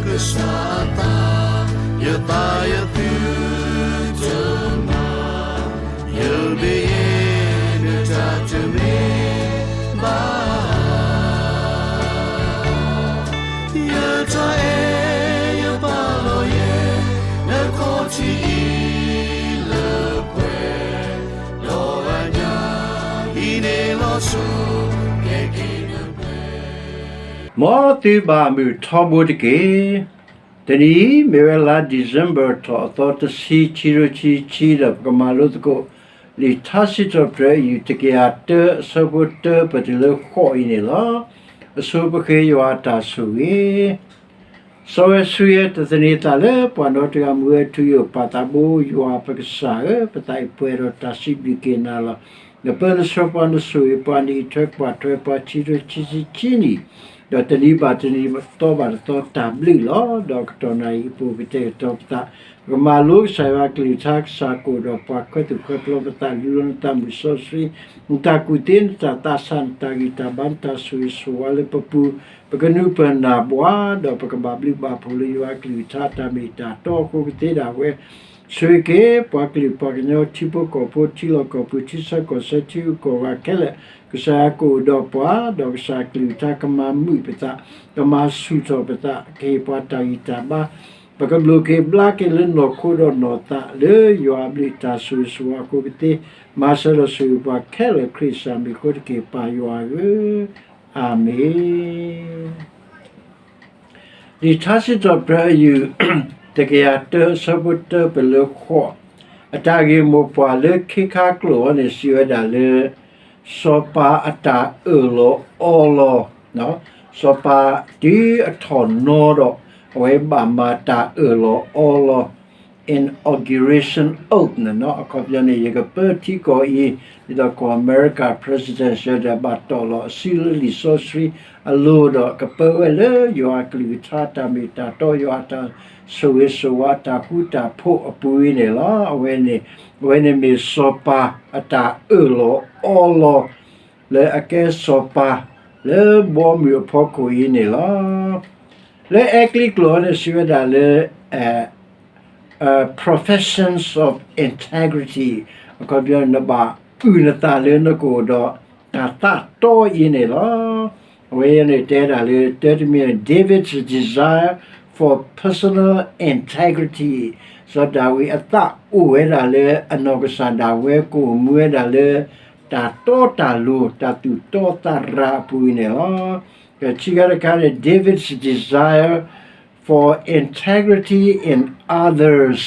ကစၢ်အသး, ယသးယသုတမၤ, ယမ့ၢ်ယဲ နတၢ်တမ့ၢ်ဘၣ်. ယတၢ်အဲၣ်ယပာ်လီၤယဲ နခီၣ်ထံးအံၤလၢပှဲၤ, ဒီးအညၣ်အံၤန့ၣ်လီၤစိၤ ကဲက့ၤနပှဲၤ. မ်သုဘၣ်မုာ်ထီဘိတက့ၢ်. တနံၤအံၤ မ့ၢ်ဝဲလါ December ထီၣ်အသီတဆံ ခံကထိခံဆံခံဒီး ပကမၤလိသကိး လံာ်ထါစံးထီၣ်ပတြၢၤ အယူၢ်တကယၤတၢ အဆၢဖိတၢ ပတုၤလၢဃိးအံၤန့ၣ်လီၤ. အဆိပဃ့ယွၤအတၢ်ဆိၣ်ဂ့ၤ စီၤဝဲဆူယဲ တသန့ၤသးလၢပှၤနီတဂၤ မူဝဲထူယိာ် ပၢ်သးဘိ ယွၤပကစၢ်ဧၢ, ပသးအံၤပှဲၤဒီးတၢ်စံးဘျုးက့ၤနၤလီၤ. နပၢနဆှၢပှၤ နဆိၣ်ဂ့ၤပှၤ နအံးထွဲကွၢ်ထွဲပှၤ ခံကထိခံဆံခံနံၣ်, ဒီးတနံၤဘၣ်တနံၤ တီဘၣ်တတီတၢ်ဘျုးလီၤ. ဒီးကတီၢ်နၣ်ရံၣ်အပူၤ ကတဲာ်ကတီၤပသး, ပကမၤလိကစၢ်ယွၤအကလုၢ်ကထါ, ကစၢ်ကအိၣ်ဒီးပှၤ ခွဲသူၣ်ခွဲဖျိပသး လူလီၤနသးမုၢ်စီဆှံ, နတၢ်ကူၣ်သ့ နတၢ်သးစၢ် နတၢ်ဂံၢ်တၢ်ဘါ နတၢ်ဆိၣ်ဂ့ၤဆိၣ်ဝါလၢပပူၤ, ပကနုာ်ပၢၢ်နၢ်ဘှါ, ဒီးပကဘၣ်ဘျုးဘၣ်ဖှိၣ်လၢယွၤအကလုၢ်ကထါ တၢ်မ့ၢ်တၢ်တီအဃိကသ့ဒၣ်ဝဲ, ဆိၣ်ဂ့ၤက့ၤ ပှၤကလုာ်ပှၤကညီ ထံဖိကီၢ်ဖိ ထံလီၢ်ကီၢ်ပူၤ ထံဆၢကီၢ်ဆၢ ထံဂုၤကီၢ်ဂၤခဲလၢာ်, ကစၢ်ယွၤကအိၣ်ဒီးပှၤ, ဒီးကစၢ်အကလုၢ်ကထါ ကမၤမုာ်ပသး, ကမၤဆူၣ်ထီၣ်ပသး, ကဟ့ၣ်ပှၤတၢ်ဂံၢ်တၢ်ဘါ, ပကဘျိၣ်က့ၤဘျါက့ၤလၢနီၢ်ခိဒီးနီၢ်သး လၢယွၤအဘျုးတၢ်ဆိၣ်ဂ့ၤဆိၣ်ဝါအဃိကသ့, မၤစၢၤဒီးဆိၣ်ဂ့ၤပှၤခဲလၢာ် ခရံာ်စၢ်မံၤအဃိတက့ၢ် ပၢ်ယွၤဧၢ, အၤမ့ၣ်. လံာ်ထါစံးထီၣ်ပတြၢၤအယူၢ် တကယၤတၢ အဆၢဖိတၢ ပတုၤလၢဃိး, အတၢ်ဂ့ၢ်မိၢ်ပှၢ်လၢခ့ခါကျိာ်အံၤန့ၣ် စံးဝဲဒၣ်လၢ စီၤပၤအတၢ်အၢၣ်လီၤအီလီၤ, စီၤပၤတုၤအထီၣ်နီဒီး အဝဲဘၣ်မၤတၢ်အၢၣ်လီၤအီလီၤ inauguration oath န့ၣ်လီၤ. အခီပညီန့ၣ် ယကပၢထံကီၢ်အံၤ ဒ်သိးကီၢ်အမဲရကၤ president စၢၤဒီးဘၣ်တီၢ်လီၤအစုလၢလံာ်စီဆှံအလိၤဒီး ကပၢဝဲလၢယွၤအကလုၢ်ကထါ တၢ်မ့ၢ်တၢ်တီ ယွၤအတၢ်ဆိၣ်ဂ့ၤဆိၣ်ဝါ တၢ်ဃူတၢ်ဖိးအပူၤအံၤန့ၣ်လီၤ. အဝဲန့ၣ် အဝဲန့ၣ်မ့ၢ်စီၤပၤအတၢ်အၢၣ်လီၤအီလီၤ လၢအကဲစီၤပၤလၢဘီမုၢ်အဖီခိၣ်အံၤန့ၣ်လီၤ. လၢအဲကလံးကျိာ်န့ၣ် စံးဝဲဒၣ်လၢ professions of integrity အခီပညီန့ၣ် နဘၣ်အုၣ်နသးလၢနကအိၣ်ဒီးတၢ်သးတီအံၤန့ၣ်လီၤ. အဝဲန့ၣ်တဲဒၣ်လၢ တၢတမံၤန့ၣ် David's desire for personal integrity စီၤဒၤဝံးအသးအိၣ်ဝဲဒၣ်လၢအနီၢ်ကစၢ်ဒၣ်ဝဲ ကအိၣ်မူဝဲဒၣ်လၢ တၢ်တီတၢ်လိၤ တၢ်သူၣ်တီသးရၤအပူၤအံၤန့ၣ်လီၤ. ခံခါတခါန့ၣ် David's desire for integrity in others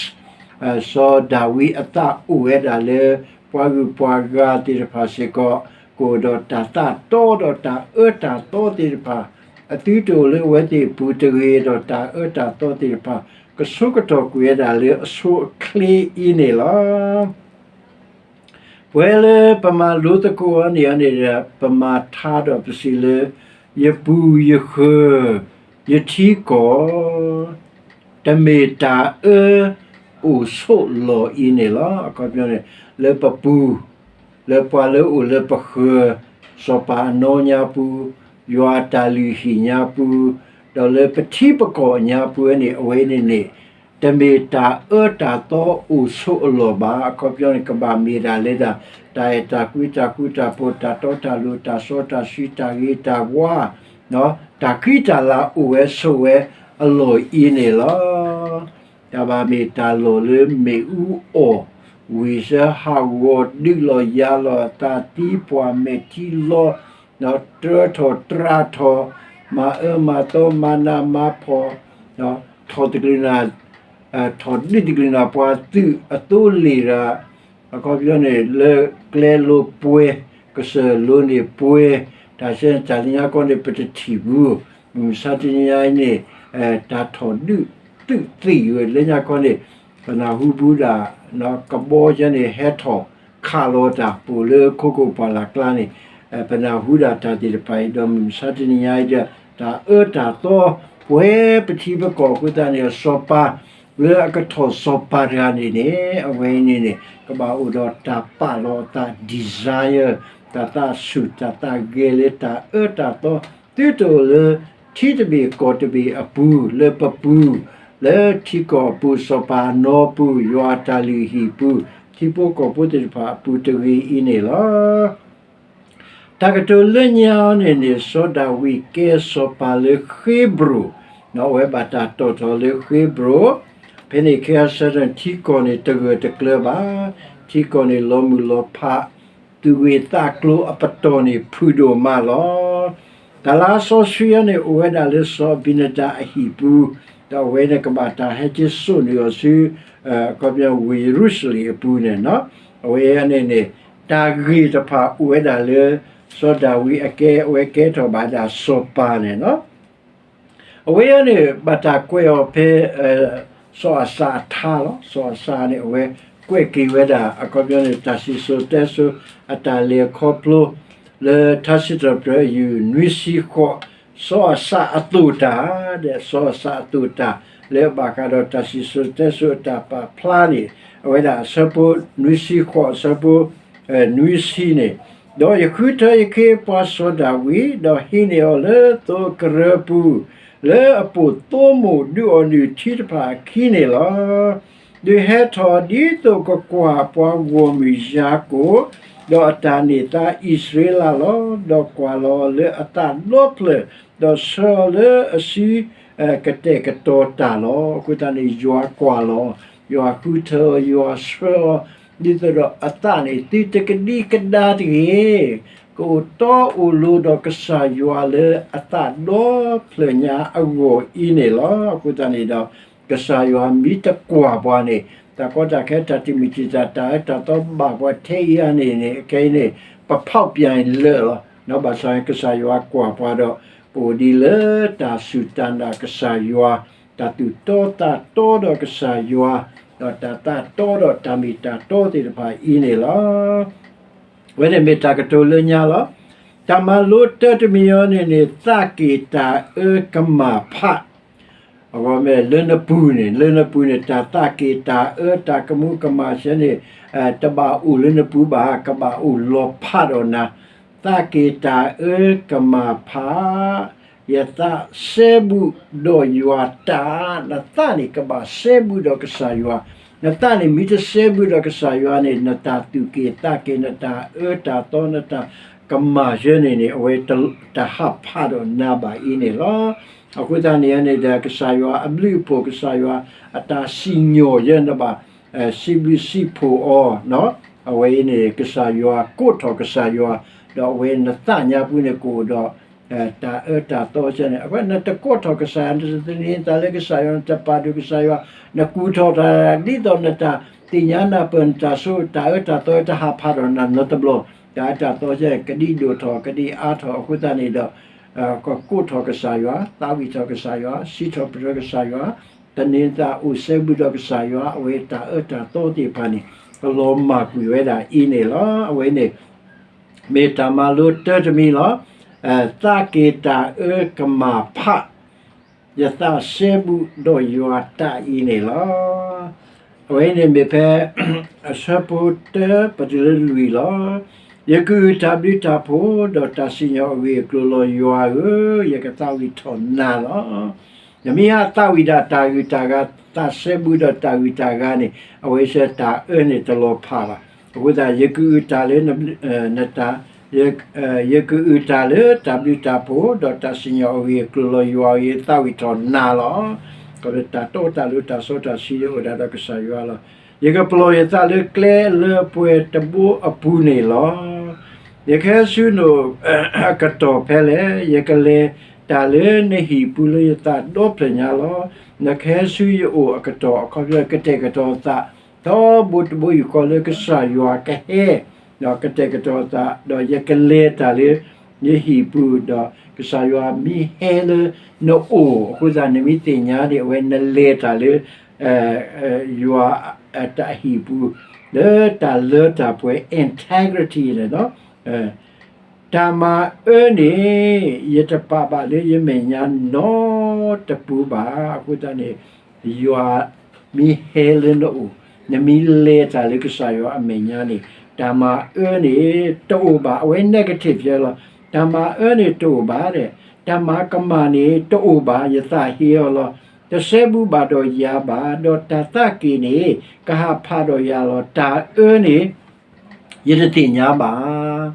စီၤဒၤဝံးအသးအိၣ်ဝဲဒၣ်လၢ ပှၤဂုၤပှၤဂၤသ့ၣ်တဖၣ်စ့ၢ်ကီး ကအိၣ်ဒီးတၢ်သးတီဒီးတၢ်အၢတၢ်သီသ့ၣ်တဖၣ် အသုတအိၣ်လၢအဝဲသ့ၣ်အပူၤတဂ့ၤဒီး တၢ်အၢတၢ်သီသ့ၣ်တဖၣ် ကဆိကတီၢ်ကွံာ်ဝဲဒၣ်လၢအဆိအချ့အံၤန့ၣ်လီၤ. ပှဲၤလၢပမၤလိသကိးအီၤန့ၣ်န့ၣ်ဒီး ပမၤထါဒီးပစံးလၢ ယပူၤယဃၢၤ ယထံကီၢ် တမ့ၢ်တၢ်အၢအိၣ်ဆိးလီၢ်အံၤန့ၣ်လီၤ. အခီပညီန့ၣ် လၢပပူၤ လၢပှၤလၢအအိၣ်လၢပဃၢၤ စီၤပၤအနီညါပူၤ, ယွၤအတၢ်လုၢ်ဟံၣ်ညါပူၤ, ဒီးလၢပထံပကီၢ်ညါပူၤန့ၣ် အဝဲန့ၣ်န့ၣ် တမ့ၢ်တၢ်အၢတၢ်သီအိၣ်ဆိးအလီၢ်ဘၣ်. အခီပညီန့ၣ် ကဘၣ်မ့ၢ်ဒၣ်လၢဒၣ် တၢ်အဲၣ်တၢ်ကွံ တၢ်ဃူတၢ်ဖိး တၢ်တီတၢ်လိၤ တၢ်စီတၢ်ဆှံ တၢ်ဂ့ၤတၢ်ဝါ တၢ်ဃံတၢ်လၤအိၣ်ဝဲဆိးဝဲအလီၢ်အံၤန့ၣ်လီၤ. တၢ်ဘၣ်မ့ၢ်တၢ်လီၢ်လၢမ့ၣ်အူအီၣ် ဝံၢ်စၢဟးဂီၤ ဒုးလီၤယၤလီၤအသး သံပှၢ်မဲာ်ထံလီၤ ဒီးတြၢထီၣ်တြးထီၣ် မၤအၢမၤသီ မၤနးမၤဖှီၣ် ထီၣ်တကလုာ်နၤ ထီၣ်ဒုးတကလုာ်နၤပှၤသုးအသိလ့ၣ်ရၤ အခီပညီန့ၣ် လၢကျဲလိၤပှဲၤ ကစၢၢ်လိၤန့ၣ်ပှဲၤ တၢ်ဆဲးတၢ်လၢညါခီန့ၣ် ပတထံၣ်ဘူး. မုၢ်မဆါတနံၤညါအံၤန့ၣ် တၢ်ထီၣ်ဒုးသုးသ့ၣ်ဝဲလၢညါခီန့ၣ် ပနၢ်ဟူဘူးဒၣ် ကဘီကဲန့ၣ် ဟဲထီၣ်ခးလီၤတၢ်ပိာ်လၢခိခိၣ်ပှၢ်လၢ်ကျါန့ၣ် ပနၢ်ဟူဒၣ်တၢ်သ့ၣ်တဖၣ်အံၤ ဒီးမုၢ်မဆါတနံၤညါအံၤဒီး တၢ်အၢတၢ်သီ ပှဲၤပထံပကီၢ်အဃိသတးန့ၣ် စီၤပၤ လၢအကထီၣ်စီၤပၤတဂၤန့ၣ်န့ၣ် အဝဲအံၤန့ၣ်န့ၣ် ကဘၣ်အိၣ်ဒီးတၢ်ပာ်လီၤအသး desire တၢ်သးဆူၣ်တၢ်သးဂဲၤလၢတၢ်အၢတၢ်သီ သုတအိၣ်လၢ ထံတဘ့ၣ်ကီၢ်တဘ့ၣ်အပူၤ လၢပပူၤ, လၢထံကီၢ်အပူၤ စီၤပၤအနီပူၤ, ယွၤအတၢ်လုၢ်ဟံၣ်ပူၤ, ထံဖိကီၢ်ဖိသ့ၣ်တဖၣ်အပူၤတဂ့ၤအံၤန့ၣ်လီၤ. တၢ်ကတိၤလၢညါအံၤန့ၣ်န့ၣ် စီၤဒၤဝံးကဲစီၤပၤလၢဃ့ဘြိၣ်, အဝဲဘၣ်တၢ်တီၣ်ထီၣ်လၢဃ့ဘြိၣ်, ဖဲန့ၣ်ခဲအံၤဆၢထၢၣ်ထံကီၢ်န့ၣ်တဂၢၢ်တကျၢၤဘၣ်, ထံကီၢ်န့ၣ်လီၤမုၢ်လီၤဖး, သူၣ်ဂ့ၢ်သးကျိၤအပတီၢ်န့ၣ်ဖုၣ်ဒိၣ်မးလီၤ. တၢ်လၢအစီဆှံအံၤန့ၣ် အိၣ်ဝဲဒၣ်လၢစီၤအဘံနဒၤအဟံၣ်ပူၤ, ဒီးအဝဲန့ၣ်ကဘၣ်တၢ်ဟဲက့ၤစိာ်န့ၢ်အီၤဆူ အခီပညီဝ့ၢ်ယရူၤၡလ့ၣ်အပူၤန့ၣ်, အဝဲန့ၣ်န့ၣ် တၢ်ဂ့ၢ်တဖၣ်အိၣ်ဝဲဒၣ်လၢ စီၤဒၤဝံးအကဲ အဝဲကဲထီၣ်ဘၣ်ဒၣ်စီၤပၤန့ၣ်လီၤ. အဝဲအံၤန့ၣ် ဘၣ်တၢ်ကွဲးအီၤဖဲ စီၤအၤစၣ်အထါလီၤ. စီၤအၤစၣ်န့ၣ် အဝဲကွဲးက့ၤဝဲဒၣ် အခီပညီန့ၣ် တၢ်စံၣ်စိၤတဲစိၤအတၢ်လဲၤခီဖျိ လၢထါစံးထီၣ်ပတြၢၤယုၢ်နွံဆံဃိး, စီၤအၤစၣ်အသိၣ်တၢ်, ဒီးစီၤအၤစၣ်အသိၣ်တၢ် လၢအဘၣ်ဃးဒီးတၢ်စံၣ်စိၤတဲစိၤအတၢ်ပာ်ဖျါန့ၣ် အဝဲဒၣ်အဆၢဖိနွံဆံဃိး အဆၢဖိ နွံဆံန့ၣ်, ဒီးယဃုထၢယခ့ပှၤစီၤဒၤဝံး, ဒီးဟံးန့ၢ်အီၤလၢသိအကရၢပူၤ, လၢအပိာ်သိမိၣ်ဒုးအီၣ်နုၢ်ထံတဖၣ်အခံန့ၣ်လီၤ. ဒုးဟဲထီၣ်ဒ်သိးကကွၢ်ပှၤဂီၢ်မုၢ်ယၤကိာ်, ဒီးအတၢ်န့ၢ်သါအံၣ်စရ့လးလီၤ. ဒီးကွၢ်လီၤအီၤလၢအသးဒီဖျၢၣ်, ဒီးဆှၢအီၤလၢအစု ကတဲာ်ကတီၤတၢ်လီၤ. အဃိသတးန့ၣ် ယွၤကွၢ်လီၤ, ယွၤဃုထၢအီၤ, ယွၤဆှၢအီၤ, ဒ်သိးဒီးအသးန့ၣ် သုတကဒံကဒါတဂ့ၤ, ကအိၣ်တီအိၣ်လိၤဒီးကစၢ်ယွၤလၢအသးဒီဖျၢၣ်ညါအဂီၢ်အံၤန့ၣ်လီၤ. အဃိသတးန့ၣ်ဒီး ကစၢ်ယွၤမ့ၢ်တကွၢ်ပှၤန့ၣ် တၢ်ကီတၢ်ခဲ တၢ်တမုာ်တံာ်တာ် တၢ်အၢတၢ်သီဘၣ်ပှၤထဲအံၤအန့ၣ်န့ၣ် ခဲအံၤန့ၣ် ပဖီၣ်ပၠးလၢာ်လီၤ. ဘၣ်ဆၣ်ကစၢ်ယွၤကွၢ်ပှၤဒီး ပအိၣ်ဒံးလၢတၢ်စူၢ်တၢ်နာ်ကစၢ်ယွၤ, တၢ်သူၣ်တီသးတီဒီးကစၢ်ယွၤ, ဒီးတၢ်သးတီဒီးတၢ်မ့ၢ်တၢ်တီသ့ၣ်တဖၣ်အံၤန့ၣ်လီၤ. အဝဲန့ၣ်မ့ၢ်တၢ်ကတိၤလၢညါလီၤ. တၢ်မၤလိတၢတမံၤအံၤန့ၣ်န့ၣ် သးက့ၣ်တၢ်အၢကမၢ်ဖး အဂီၢ်မ့ၢ်လၢနပူၤန့ၣ်, လၢနပူၤန့ၣ် တၢ်သးက့ၣ်တၢ်အၢ တၢ်ကမူကမၣ်ဆၢန့ၣ် တဘၣ်အိၣ်လၢနပူၤဘၣ်, ကဘၣ်အိၣ်လီၤဖးဒီးနၤ. သးက့ၣ်တၢ်အၢကမၢ်ဖး, ယသးစဲဘူးဒီးယွၤတၢ်, နသးန့ၣ်ကဘၣ်စဲဘူးဒီးကစၢ်ယွၤ. နသးန့ၣ်မ့ၢ်တစဲဘူးဒီးကစၢ်ယွၤန့ၣ် နတၢ်သူၣ်က့ၣ်သးက့ၣ် နတၢ်အၢတၢ်သီ နတၢ်ကမၣ်ဆၢန့ၣ်န့ၣ် အဝဲတဟးဖးဒီးနၤဘၣ်အံၤန့ၣ်လီၤ. အဃိသတးန့ၣ်န့ၣ်ဒီး ကစၢ်ယွၤအဘျုးအဖှိၣ် ကစၢ်ယွၤအတၢ်စံၣ်ညီၣ်ယဲၢ်နဘၣ် စံးဘျုးစံးဖှိၣ်အီၤ, အဝဲအံၤန့ၣ် ကစၢ်ယွၤကိးထီၣ်ကစၢ်ယွၤ, ဒီးအဝဲနသးညါပူၤန့ၣ်ကအိၣ်ဒီး တၢ်အၢတၢ်သီဆၢန့ၣ် အဃိနတကိးထီၣ်ကစၢ်ယွၤ, နတသန့ၤသးလၢကစၢ်ယွၤ, နတပာ်ဒိၣ်ကစၢ်ယွၤ, နကူၣ်ထီၣ်တၢ်ဒ်သိးနတၢ်သ့ၣ်ညါနၢ်ပၢၢ်နတၢ်ဆိ တၢ်အၢတၢ်သီတဟးဖးဒီးနၤနီတဘျီ, တၢ်အၢတၢ်သီဆၢ ကဒံဒိၣ်ထီၣ် ကဒံအါထီၣ် အဃိသတးန့ၣ်ဒီး ကကိးထီၣ်ကစၢ်ယွၤ, သးဝံၣ်ထီၣ်ကစၢ်ယွၤ, စံးထီၣ်ပတြၢၤကစၢ်ယွၤ, သန့ၤသးအိၣ်စဲဘူးဒီးကစၢ်ယွၤ, အဝဲတၢ်အၢတၢ်သီသ့ၣ်တဖၣ်န့ၣ် ကလီၤမၢ်ကွံာ်ဝဲဒၣ်အံၤန့ၣ်လီၤ. အဝဲန့ၣ် မ့ၢ်တၢ်မၤလိတၢတမံၤလီၤ. သးက့ၣ်တၢ်အၢကမၢ်ဖး, ယသးစဲဘူးဒီးယွၤတၢ်အံၤန့ၣ်လီၤ. အဝဲန့ၣ်မ့ၢ်ဖဲ အဆၢဖိတၢပတုၤလၢလွံၢ်လီၤ. ယကအုၣ်တၢ်ဘျုးတၢ်ဖှိၣ် ဒီးတၢ်စံၣ်ညီၣ်အဂ့ၢ်အကျိၤလီၤ ယွၤဧၢ, ယကသးဝံၣ်ထီၣ်နၤလီၤ. နမ့ၢ်ဟးသးဝံၣ်ဒၣ်တၢ်ဂုၤတၢ်ဂၤ သးစဲဘူးဒီးတၢ်ဂုၤတၢ်ဂၤန့ၣ် အဝဲစ့ၢ်တၢ်အၢန့ၣ်တလီၤဖးဘၣ်. အဃိသတး ယကအုၣ်တၢ်လၢ နတၢ် ယကအုၣ်တၢ်လၢတၢ်ဘျုးတၢ်ဖှိၣ် ဒီးတၢ်စံၣ်ညီၣ်အဂ့ၢ်အကျိၤလီၤ ယွၤဧၢ, ယသးဝံၣ်ထီၣ်နၤလီၤ. ကီးလၢတၢ်တီတၢ်လိၤတၢ်စီတၢ်ဆှံအိၣ်ဒၣ်ဒီးကစၢ်ယွၤလီၤ. ယကပလီၢ်ယသးလၢကျဲလၢပှဲၤတဘိအပူၤန့ၣ်လီၤ. ယကဟဲဆူနအိၣ်အကတီၢ်ဖဲလဲၣ်, ယကလဲၤတၢ်လၢနဟံၣ်ပူၤလၢယသးဒီဖျၢၣ်ညါလီၤ. နကဟဲဆူယအိၣ်အကတီၢ်အခီပညီ ကတဲာ်ကတီၤသး ထီဘိတဘိယူၢ်ဃီလၢကစၢ်ယွၤကဟဲ ဒီးကတဲာ်ကတီၤသး ဒီးယကလဲၤတၢ်လၢ ယဟံၣ်ပူၤ ဒီးကစၢ်ယွၤမ့ၢ်ဟဲလၢနအိၣ် အဃိသတးနမ့ၢ်သ့ၣ်ညါန့ၣ် အဝဲနလဲၤတၢ်လၢ ယွၤအတၢ်ဟံၣ်ပူၤ လၢတၢ်လၢတၢ်ပှဲၤ integrity န့ၣ်လီၤ. တၢ်မၤအၢန့ၣ် ယတပာ်ဘၣ်လၢယမဲာ်ညါနီတပူၤဘၣ်. အဃိသတးန့ၣ် ယွၤမ့ၢ်ဟဲလၢနအိၣ်, နမ့ၢ်လဲၤတၢ်လၢကစၢ်ယွၤအမဲာ်ညါန့ၣ် တၢ်မၤအၢန့ၣ်တအိၣ်ဘၣ်. အဝဲ negative ယဲလီၤ. တၢ်မၤအၢန့ၣ်တအိၣ်ဘၣ်ဒီး တၢ်မၤကမၣ်န့ၣ်တအိၣ်ဘၣ်, ယသးဟ့အီၤလီၤ. တစဲဘူးဘၣ်ဒီးယၤဘၣ်, ဒီးတၢ်သးက့ၣ်န့ၣ် ကဟးဖးဒီးယၤလီၤ. တၢ်အၢန့ၣ် ယတသ့ၣ်ညါဘၣ်.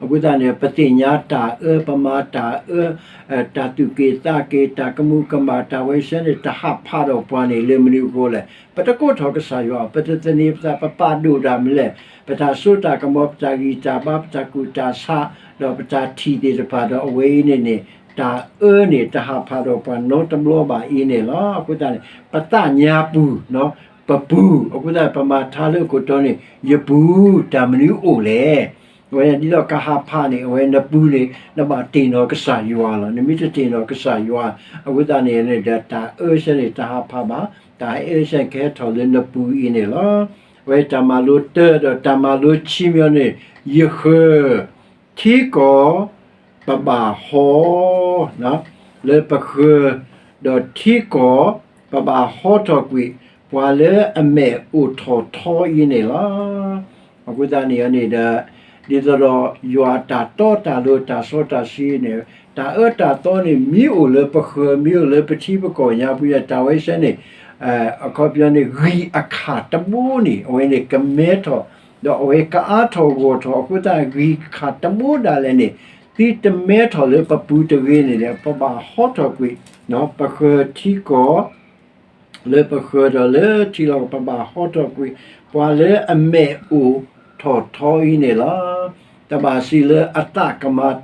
အဃိသတးန့ၣ် ပသ့ၣ်ညါတၢ်အၢ, ပမၤတၢ်အၢ, တၢ်သူၣ်က့ၣ်သးက့ၣ်, တၢ်ကမူၤကမၣ်, တၢ်ဝဲဆဲန့ၣ် တဟးဖးဒီးပှၤန့ၣ်လၢမနုၤအဃိလဲၣ်. ပတကိးထီၣ်ကစၢ်ယွၤ, ပတသန့ၤပသး, ပပာ်ဒိၣ်ဒၣ်မနုၤလဲၣ်. ပတၢ်စိတၢ်ကမီၤ, ပတၢ်ဂံၢ်တၢ်ဘါ, ပတၢ်ကူၣ်တၢ်ဆး, ဒီးပတၢ်ထံၣ်သ့ၣ်တဖၣ်ဒီး အဝဲအံၤန့ၣ်န့ၣ် တၢ်အၢန့ၣ် တဟးဖးဒီးပှၤနီတဘျီဘၣ်အံၤန့ၣ်လီၤ. အဃိသတးန့ၣ် ပသးညါပူၤ, ပပူၤ, အဃိသတး ပမၤထါလၢအခိၣ်တီန့ၣ် ယပူၤ, တၢ်မနုၤအိၣ်လဲၣ်. အဝဲဒ်သိးကဟးဖးန့ၣ် အဝဲနပူၤန့ၣ် နဘၣ်တ့ၢ်နီၣ်ကစၢ်ယွၤလီၤ. နမ့ၢ်တတ့ၢ်နီၣ်ကစၢ်ယွၤ အဃိသတးန့ၣ်ဒီး တၢ်အၢဆဲန့ၣ် တဟးဖးဘၣ်, တၢ်အၢဆဲန့ၣ် ကဟဲထီၣ်လၢနပူၤအံၤန့ၣ်လီၤ. အဝဲတၢ်မၤလိတၢဒီးတၢ်မၤလိဆံမံၤန့ၣ် ယဃၢၤ ထံကီၢ် ပဘၣ်ဟီ, လၢပဃၢၤ, ဒီးထံကီၢ် ပဘၣ်ဟီထီၣ်ကွံာ် ပှၤလၢအမဲာ်အိၣ်ထီၣ်ထီအံၤန့ၣ်လီၤ. အဃိသတးန့ၣ်န့ၣ်ဒီး ဒ်သိးဒီးယွၤတၢ်တီတၢ်လိၤတၢ်စီတၢ်ဆှံန့ၣ် တၢ်အၢတၢ်သီန့ၣ် မ့ၢ်အိၣ်လၢပဃၢၤ မ့ၢ်အိၣ်လၢပထံပကီၢ်ညါပူၤ တၢ်ဝဲဆဲန့ၣ် အခီပညီန့ၣ် ဂံၢ်အခၣ်တဘိန့ၣ် အဝဲန့ၣ်ကမဲထီၣ် ဒီးအဝဲကအါထီၣ်ဂီၢ်ထီၣ် အဃိသတးဂံၢ်ခၣ်တဘိဒၣ်လဲာ်န့ၣ် သုတမဲထီၣ်လၢပပူၤတဂ့ၤန့ၣ်ဒီး ပဘၣ်ဟီထီၣ်ကွံာ် ပဃၢၤထံကီၢ် လၢပဃၢၤဒီးလၢထံလီၢ်ကီၢ် ပဘၣ်ဟီထီၣ်ကွံာ် ပှၤလၢအမဲာ်အိၣ်ထီၣ်ထီအံၤန့ၣ်လီၤ. တဘၣ်စံးလၢအသးကမၤ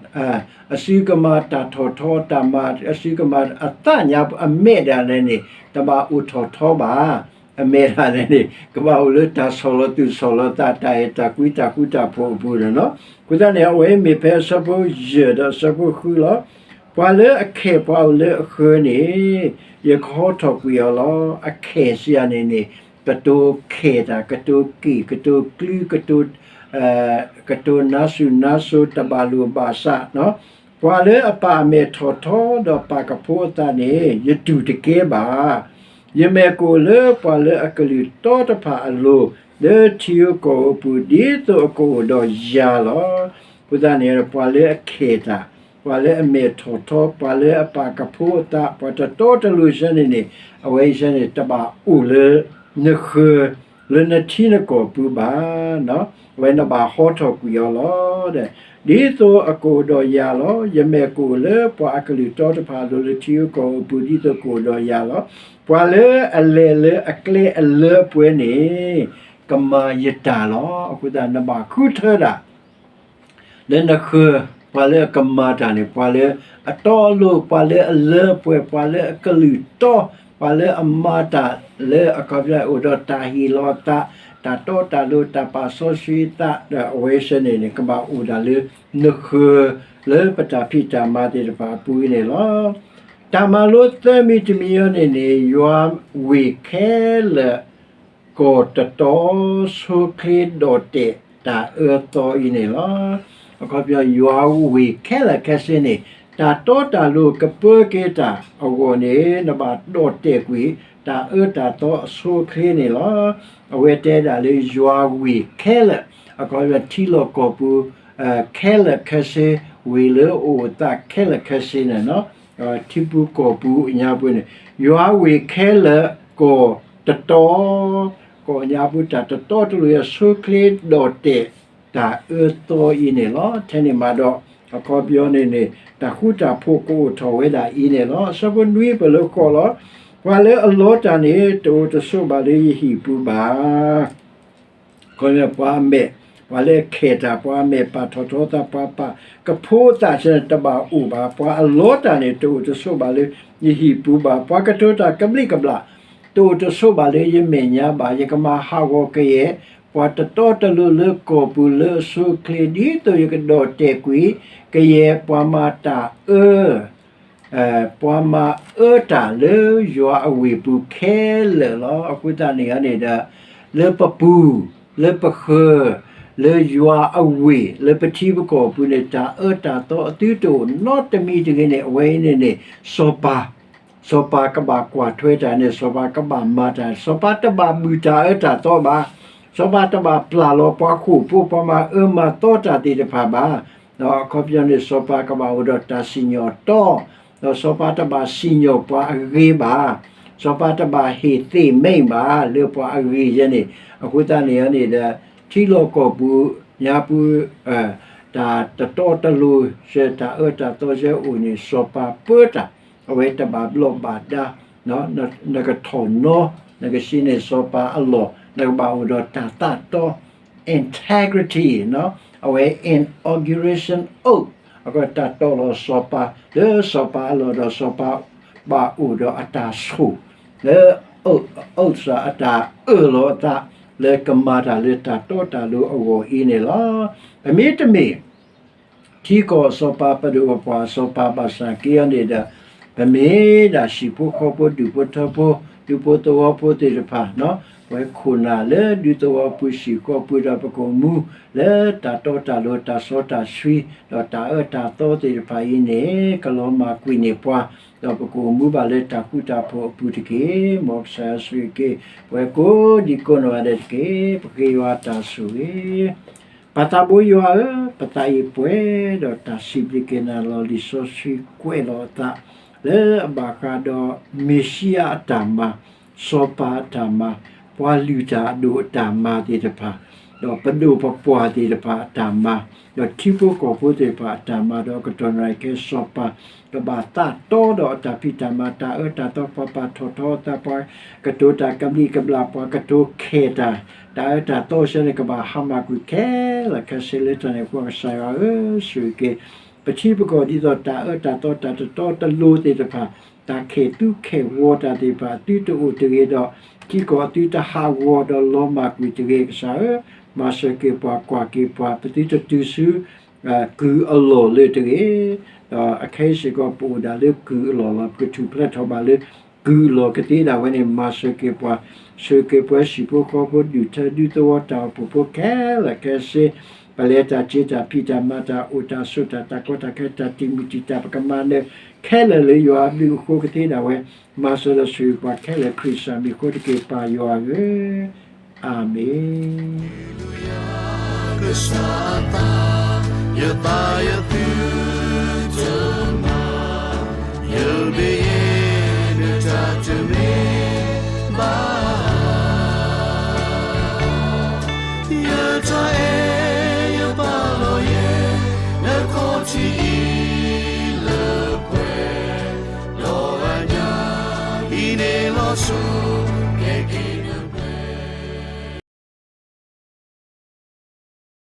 အစုကမၤတၢ်ထီၣ်ထီ တၢ်မၤအစုကမၤအသးညါအမဲာ်ဒၣ်လဲာ်န့ၣ် တဘၣ်အိၣ်ထီၣ်ထီဘၣ်. အမဲာ်ဒၣ်လဲာ်န့ၣ် ကဘၣ်အိၣ်လၢတၢ်ဆီၣ်လီၤသူၣ်ဆီၣ်လီၤသး တၢ်အဲၣ်တၢ်ကွံတၢ်ဃူတၢ်ဖိးအပူၤန့ၣ်လီၤ. အဃိသတးန့ၣ် အဝဲမ့ၢ်ဖဲအဆၢဖိယဲၢ်ဒီးအဆၢဖိဃုလီၤ. ပှၤလၢအခဲၣ်ပှၤအိၣ်လၢအဃၢၤန့ၣ် ယကဟီထီၣ်ကွံာ်အီၤလီၤ. အခဲၣ်စံးယၤန့ၣ်န့ၣ် ကတိၤခဲၣ်တၢ် ကတိၤက့ၣ် ကတိၤကျူ ကတိၤ ကတိၤနါစူၢ်နါစိၤ တဘၣ်လိာ်ဘၣ်စး ပှၤလၢအပာ်အမဲာ်ထီၣ်ထီ ဒီးပာ်ကဖိအသးန့ၣ် ယတူၢ်တကဲဘၣ်. ယမဲာ်ကအိၣ်လၢပှၤလၢအကလုၢ်တီတဖၣ်အလိၤ လၢထံဧိၤကီၢ်ဧိၤအပူၤ ဒ်သိးအကအိၣ်ဒီးယၤလီၤ. အဃိသတးန့ၣ် ပှၤလၢအခဲၣ်တၢ် ပှၤလၢအမဲာ်ထီၣ်ထီ ပှၤလၢအပာ်ကဖိအသး ပှၤတတီတလိၤဆဲန့ၣ်န့ၣ် အဝဲအံၤဆဲန့ၣ် တဘၣ်အိၣ်လၢနဃၢၤ လၢနထံနကီၢ်ပူၤဘၣ်. အဝဲနဘၣ်ဟီထီၣ်ကွံာ်အီၤလီၤ. ဒ်သိးအကအိၣ်ဒီးယၤလီၤ. ယမဲာ်ကအိၣ်လၢပှၤအကလုၢ်တီတဖၣ်အလိၤ လၢထံဧိၤကီၢ်ဧိၤအပူၤ ဒ်သိးကအိၣ်ဒီးယၤလီၤ. ပှၤလၢအလဲၤလၢအကျဲအလၢအပှဲၤန့ၣ် ကမၤယတၢ်လီၤ. အဃိသတး နဘၣ်ဃုထၢဒၣ် လၢနဃၢၤ ပှၤလၢအကမၤတၢ်န့ၣ် ပှၤလၢအတီအလိၤ ပှၤလၢအလၢအပှဲၤ ပှၤလၢအကလုၢ်တီ ပှၤလၢအမၤတၢ်လၢအခီပညီအိၣ်ဒီးတၢ်ဟ့ၣ်လီၤသး တၢ်တီတၢ်လိၤ တၢ်ပာ်စီဆှံသး ဒီးအဝဲဆဲန့ၣ်န့ၣ် ကဘၣ်အိၣ်ဒၣ်လၢနဃၢၤ လၢပတၢ်ဖံးတၢ်မၤသ့ၣ်တဖၣ်အပူၤအံၤန့ၣ်လီၤ. တၢ်မၤလိသၢမံၤတမံၤအံၤန့ၣ်န့ၣ် ယွၤဝ့ၢ်ခဲလၢာ် ကီၢ်တတီ ဆိချ့ဒီၣ်တဲာ်တၢ်အၢသီအံၤန့ၣ်လီၤ. အခီပညီ ယွၤဝ့ၢ်ခဲလၢာ်ခဲဆ့န့ၣ် တၢ်တီတၢ်လိၤကပၢက့ၤတၢ်အဂီၢ်န့ၣ် နဘၣ်ဒီၣ်တဲာ်ကွံာ် တၢ်အၢတၢ်သီအဆိအချ့န့ၣ်လီၤ. အဝဲတဲဒၣ်လၢယွၤဝ့ၢ်ခဲလၢာ် အခီပညီ ထံလီၢ်ကီၢ်ပူၤ ခဲလၢာ်ခဲဆ့ ဝ့ၢ်လၢအအိၣ်အသးခဲလၢာ်ခဲဆ့န့ၣ် ထံပူၤကီၢ်ပူၤအညါပူၤန့ၣ် ယွၤဝ့ၢ်ခဲလၢာ် ကီၢ်တတီ ကီၢ်ညါပူၤတၢ်တတီတလိၤ ယွၤဆိချ့ဒီၣ်တဲာ်တၢ်အၢသီအံၤန့ၣ်လီၤ. ထဲန့ၣ်မးဒီး အခီပညီန့ၣ်န့ၣ် တၢ်ဃူတၢ်ဖိးကအိၣ်ထီၣ်ဝဲဒၣ်အံၤန့ၣ်လီၤ. အဆၢဖိနွံပလၢဃီလီၤ. ပှၤလၢအလီတၢ်န့ၣ် တအိၣ်တဆိးဘၣ်လၢယဟံၣ်ပူၤဘၣ်. ခီပညီ ပှၤအမဲာ်, ပှၤလၢအခဲၣ်တၢ်, ပှၤအမဲာ်ပာ်ထီၣ်ထီသး, ပှၤပာ်ကဖိသးဆဲန့ၣ် တဘၣ်အိၣ်ဘၣ်. ပှၤအလီတၢ်န့ၣ် တအိၣ်တဆိးဘၣ်လၢယဟံၣ်ပူၤဘၣ်. ပှၤကတိၤတၢ်ကဘျံးကဘျၣ် တအိၣ်တဆိးဘၣ်လၢယမဲာ်ညါဘၣ်. ယကမၤဟးဂီၤကယဲၢ် ပှၤတတီတလိၤလၢကီၢ်ပူၤလၢအဆိအချ့ ဒ်သိးယကဒီၣ်တဲာ်ကွံာ် ကယဲၢ်ပှၤမၤတၢ်အၢ ပှၤမၤအၢတၢ်လၢယွၤအဝ့ၢ်ပူၤခဲလၢာ်လီၤ. အဃိသတးန့ၣ်န့ၣ်ဒီး လၢပပူၤ, လၢပဃၢၤ, လၢယွၤအဝ့ၢ်, လၢပထံပကီၢ်ပူၤန့ၣ် တၢ်အၢတၢ်သီအသုတအိၣ်နီတမံၤတဂ့ၤန့ၣ် အဝဲအံၤန့ၣ်န့ၣ် စီၤပၤ, စီၤပၤကဘၣ်ကွၢ်ထွဲတၢ်န့ၣ် စီၤပၤကဘၣ်မၤတၢ်, စီၤပၤတဘၣ်ဘုၣ်တၢ်အၢတၢ်သီဘၣ်. စီၤပၤတဘၣ်ပျၢ်လီၤပှၤဃိာ်ဖိ ပှၤမၤအၢမၤသီတၢ်သ့ၣ်တဖၣ်ဘၣ်. ဒီးအခီပညီန့ၣ် စီၤပၤကဘၣ်အိၣ်ဒီးတၢ်စံၣ်ညီၣ်တီ, ဒီးစီၤပၤတဘၣ်စံၣ်ညီၣ်ပှၤအဂ့ၤဘၣ်, စီၤပၤတဘၣ်ဟ့ၣ်သ့ၣ်မဲဘၣ် လၢပှၤအဂ့ၤယဲန့ၣ်, အဃိသတးန့ၣ်န့ၣ်ဒီး ထံလီၢ်ကီၢ်ပူၤ ညါပူၤ တၢ်တတီတလိၤ စၢၤတၢ်အၢတၢ်သီစၢၤအိၣ်န့ၣ် စီၤပၤပၢတၢ်, အဝဲတဘၣ်ဘျီးဘၣ်ဒါ, နကထီၣ်နီ နကဆံးန့ၢ်စီၤပၤအလီၢ် နကဘၣ်အိၣ်ဒီးတၢ်သးတီ integrity အဝဲ inauguration oath အကတၢ်တီလီၤစီၤပၤ လၢစီၤပၤအလီၢ်ဒီးစီၤပၤဘၣ်အိၣ်ဒီးအတၢ်ဆိၣ် လၢ oath အတၢ်အၢၣ်လီၤအသး လၢကမၤတၢ်လၢတၢ်တီတၢ်လိၤအဂီၢ်အံၤန့ၣ်လီၤ. ပမ့တမ့ၢ် ထံကီၢ်အစီၤပၤ ပဒိၣ်ပပှၢ်အစီၤပၤဘၣ်ဆၣ်က့အီၤန့ၣ်ဒီး ပမ့ၢ်ဒၣ်ဟံၣ်ဖိဃီဖိ ဒူၣ်ဖိထၢဖိ ဒူဖိသဝီဖိသ့ၣ်တဖၣ် ပဝဲခိၣ်နၢ်လၢဒူသဝီပူၤ ဟံၣ်ဃီပူၤဒီးပကအိၣ်မူ လၢတၢ်တီတၢ်လိၤတၢ်စီတၢ်ဆှံ ဒီးတၢ်အၢတၢ်သီသ့ၣ်တဖၣ်အံၤန့ၣ် ကလီၤမၢ်ကွံာ်န့ၢ်ပှၤ ဒီးပကအိၣ်မူဘၣ်လၢတၢ်ဃူတၢ်ဖိးအပူၤတက့ၢ်. မ်ကစၢ်ယွၤဆိၣ်ဂ့ၤက့ၤ ပဝဲကိးဒံကိးနီၢ်ဂၤဒဲးတက့ၢ်. ပဃ့ယွၤတၢ်ဆိၣ်ဂ့ၤ ပၢ်သးဘိယွၤဧၢ, ပသးအံၤပှဲၤဒီးတၢ်စံးဘျုးက့ၤနၤလီၤ. လံာ်စီဆှံကွဲးလီၤအသး လၢအဘၣ်ဃးဒီးမ့ၤၡံအၤအတၢ်မၤ, စီၤပၤအတၢ်မၤ, ပှၤလုၢ်တၢ်အဒိၣ်အတၢ်မၤသ့ၣ်တဖၣ်, ဒီးပဒိၣ်ပပှၢ်သ့ၣ်တဖၣ်အတၢ်မၤ, ဒီးထံဖိကီၢ်ဖိသ့ၣ်တဖၣ်အတၢ်မၤ ဒီးကတီၢ်နၣ်ရံၣ်ခဲအံၤ စီၤပၤ ကဘၣ်သးတီဒီးအတၢ်ဖံးတၢ်မၤ တၢ်အၢတၢ်သီ ပှၤပာ်ထီၣ်ထီအသး ပှၤကတိၤတၢ်ကဘျံးကဘျၣ် ပှၤကတိၤခဲၣ်တၢ် တၢ်အၢတၢ်သီစ့ၢ်န့ၣ် ကဘၣ်ဟါမၢ်ကွံာ်ခဲလၢာ်ခဲဆ့လၢတၢ်န့ၣ်အဃိ ကစၢ်ယွၤဧၢ, ဆိၣ်ဂ့ၤက့ၤ ပထံပကီၢ်ဒ်သိးတၢ်အၢတၢ်သီ တၢ်တတီတလိၤသ့ၣ်တဖၣ်, တၢ်ခဲၣ်သူခဲၣ်ဝီၤတၢ်သ့ၣ်တဖၣ် အသုတအိၣ်တဂ့ၤဒီး ထံကီၢ်အသုတဟးဂီၤဒီးလီၤမၢ်ကွံာ်တဂ့ၤ ကစၢ်ဧၢ, မၤစၢၤက့ၤပှၤ ကွၢ်က့ၤပှၤ ပသုတတုၤဆူ ကုၢ်အလီၢ်လၢတဂ့ၤ, ဒီးအခဲအံၤစ့ၢ်ကီး ပအိၣ်ဒၣ်လၢကုၢ်အလီၢ်လီၤ. ပကထူၣ်ဖျဲးထီၣ်ဘၣ်လၢ ကုၢ်အလီၢ်ကသ့ဒၣ်ဝဲန့ၣ် မၤစၢၤက့ၤပှၤ, ဆိၣ်ဂ့ၤက့ၤပှၤဟံၣ်ဖိဃီဖိ ဒူၣ်ထၢဒူသဝီ တၢ်အိၣ်ဖှိၣ်ဖိခဲလၢာ်ခဲဆ့, ပလဲၤတၢ်စ့တၢ်ဖံးတၢ်မၤတၢ်အိၣ်တၢ်ဆိးတၢ် တၢ်ကီတၢ်ခဲ တၢ်တံာ်မုၢ်တံာ်တာ် ပကမၤနၢၤခဲလၢာ်လၢယွၤအဘျုးအဃိကသ့ဒၣ်ဝဲ, မၤစၢၤဒီးဆိၣ်ဂ့ၤပှၤခဲလၢာ် ခရံာ်စၢ်မံၤအဃိတက့ၢ် ပၢ်ယွၤဧၢ, အၤမ့ၣ်. ကစၢ်အသး, ယသးယသု